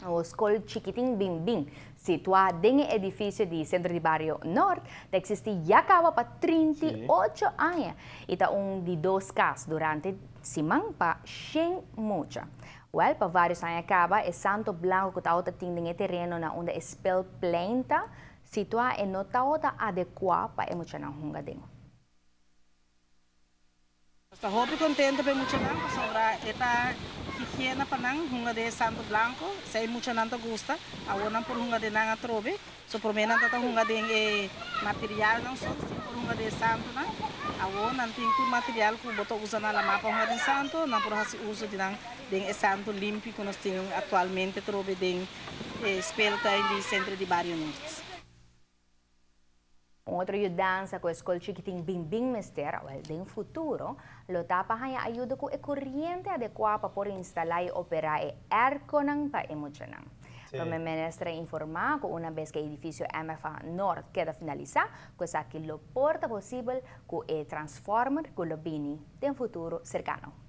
Skol Chikitin Bin Bin, situá den e edifisio di Sentro di Bario Nort, ta eksistí ya kaba pa 38 aña i ta un di dos kas durante siman pa shen mucha. Wèl, pa vários aña kaba e santo blanku ku tabata tin den e tereno na unda e spelplein ta situá e no tabata adekuá pa e muchanan hunga den. Nos ta hopi contento pa e muchanan pasobra e ta higiena pa nan hunga den e santo blanco, esei e muchanan ta gusta, awor nan por hunga den nan atrobe, so prome nan ta ta hunga den e materialnan so sin por hunga den e santonan, awor nan tin tur material cu bo ta usa na lama pa hunga den santo, nan por haci uso di nan den e santo limpi cu nos tin actualmente atrobe den e speeltuin di Centro di Bario Noord. Un otro yudansa ku e skol chikitin bin bin mester, awel den futuro, lo ta pa haña ayuda ku e koriente adekuá pa por instalá i operá e airconan pa e muchanan. Prome Minister a informá ku una bes ku e edifisio MFA Nort keda finalisá, ku esaki lo por ta posibel ku e transformer ku lo bini den futuro serkano.